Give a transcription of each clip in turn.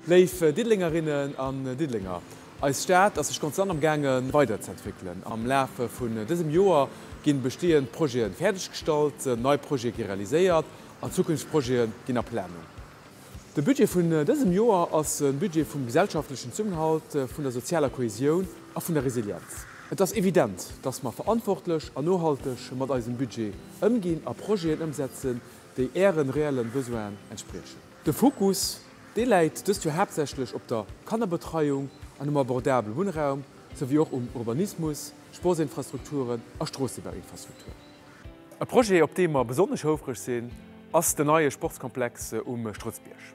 Léif Diddelengerinnen an Diddelenger, eis Stad ass sech konstant am gaange weider ze entwéckelen. Am Laf vun dësem Joer ginn bestehend Projeten fäerdeg gestallt, nei Projete gi realiséiert an zukünfteg Projete ginn a Planung. De Budget vun dësem Joer ass e Budget vum gesellschaftlechen Zesummenhalt, vun der sozialer Kohesioun a vun der Resilienz. Et ass evident, dass mer verantwortlech an nohalteg mat eisem Budget ëmginn a Projeten ëmsetzen, déi Ären reellen Besoinen entspriechen. De Fokus, dee läit dëst Joer haaptsächlech op der Kannerbetreiung an um abordabele Wunnraum, souwéi och um Urbanismus, Sportsinfrastrukturen a Stroossebauinfrastrukturen. E Projet, op dee mer besonnesch houfreg sinn, ass den neie Sportskomplex um Strutzbierg.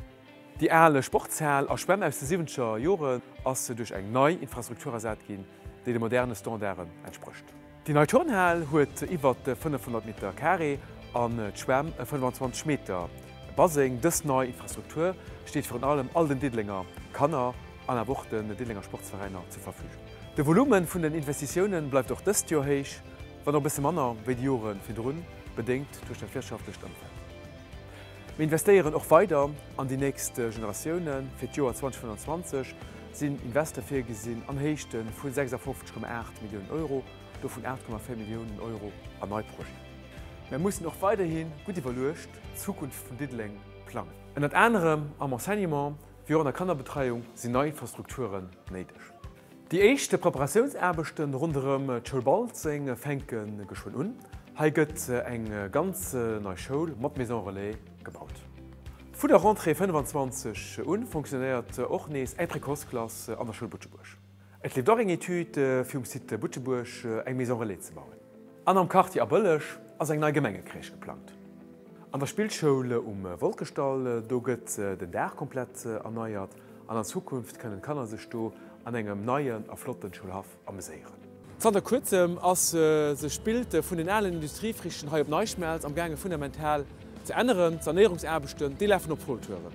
Déi al Sportshal a Schwämm aus de siwwenzeger Joren ass duerch eng nei Infrastruktur ersat ginn, déi de moderne Standarden entsprécht. Déi nei Turnhal huet iwwer 500 Meter Carré an d'Schwämm e 25 Meter Baseng. Dës nei Infrastruktur steet virun allem all den Diddelenger Kanner an awer och den Diddelenger Sportsveräiner zur Verfügung. De Volume vun den Investitioune bleift och dëst Joer héich, wann och e bësse manner wéi déi Jore virdrun, bedéngt duerch dat wirtschaftlecht Ëmfeld. Mir investéieren och weider an déi nächst Generatiounen. Fir d'Joer 2025 sinn Invester virgesinn an Héichte vu 56,8 Milliounen Euro, dovun 8,4 Milliounen Euro an nei Projeten. Mär mussen och weiderhi gutt iwwerluecht d'Zukunft vun Diddeleng plangen. Ënnert anerem am Enseignement wéi och an der Kannerbetreiung sinn nei Infrastrukturen néideg. Déi éischt Preparatiounsaarbechten ronderëm d'Schoul Balzeng fänke geschwënn un. Hei gëtt eng ganz nei Schoul mat Maison Relais gebaut. Vu der Rentrée 25 un fonctionnéiert och nees eng Précoce-Klass an der Schoul Butschebuerg. Et leeft och eng Etüd fir um Site Butschebuerg eng Maison Relais ze bauen. An am Quartier A Bëlleg ass eng nei Gemengecrèche geplangt. An der Spillschoul um Wolkeschdall, do gëtt den Daach komplett erneiert. An an Zukunft kënnen d'Kanner sech do an engem neien a flotten Schoulhaff ameséieren. Zanter kuerzem ass sech d'Bild vun den alen Industriefrichen hei op NeiSchmelz am gaange fundamental ze änneren. D'Sanéierungsaarbechten, déi lafen op Volltouren.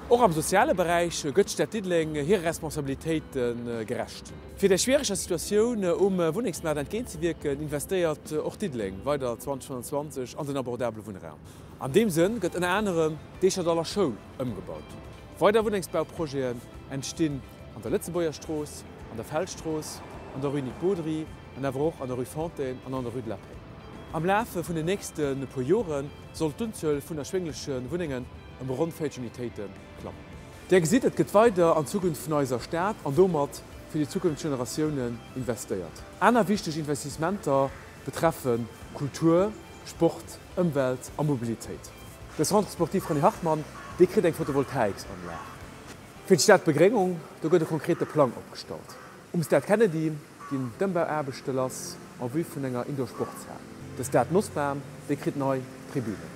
Och am soziale Beräich gëtt d'Stad Diddeleng hire Responsabilitéite gerecht. Fir der schwiereger Situatioun um Wunnengsmaart entgéintzewierken, investéiert och Diddeleng weider 2025 an den abordabele Wunnraum. An deem Sënn gëtt ënner anerem d'Eecherdaller Schoul ëmgebaut. Weider Wunnengsbauprojeten entstinn an der Lëtzebuerger Strooss, an der Feldstrooss, an der Rue Nic Bodry an awer och an der Rue Fontaine an an der Rue de la Paix. Am Laf vun den nächste puer Jore soll d'Unzuel vun erschwéngleche Wunnengen ëm ronn 40 Unitéite klammen. Där gesitt, et gëtt weider an d'Zukunft vun eiser Stad an domat fir déi zukünfteg Generatiounen investéiert. Aner wichteg Investissementer betreffe Kultur, Sport, Ëmwelt a Mobilitéit. De Centre sportif René Hartmann, dee kritt eng Photovoltaiksanlag. Fir d'Stadbegréngung, do gëtt e konkrete Plang opgestallt. Um Stade Kennedy ginn d'Ëmbauaarbechte lass en vue vun enger Indoor-Sportshal. De Stade Nosbam, dee kritt nei Tribünen.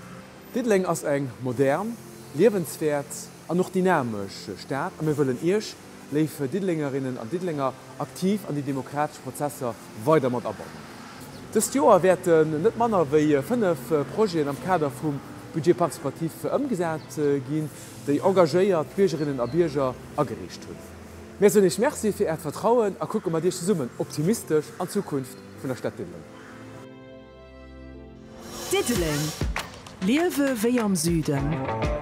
Diddeleng ass eng modern, liewenswäert an och dynamesch Stad a mir wëllen Iech, léif Diddelengerinnen an Diddelenger, aktiv an déi demokratesch Prozesser weider mat abannen. Dëst Joer wäerten net manner wéi 5 Projeten am Kader vum Budget participatif ëmgesat ginn, déi engagéiert Biergerinnen a Bierger agereecht hunn. Mir soen Iech Merci fir Äert Vertrauen a kucke mat Iech zesummen optimistesch an d'Zukunft vun der Stad Diddeleng. Diddeleng, Liewe wéi am Süden.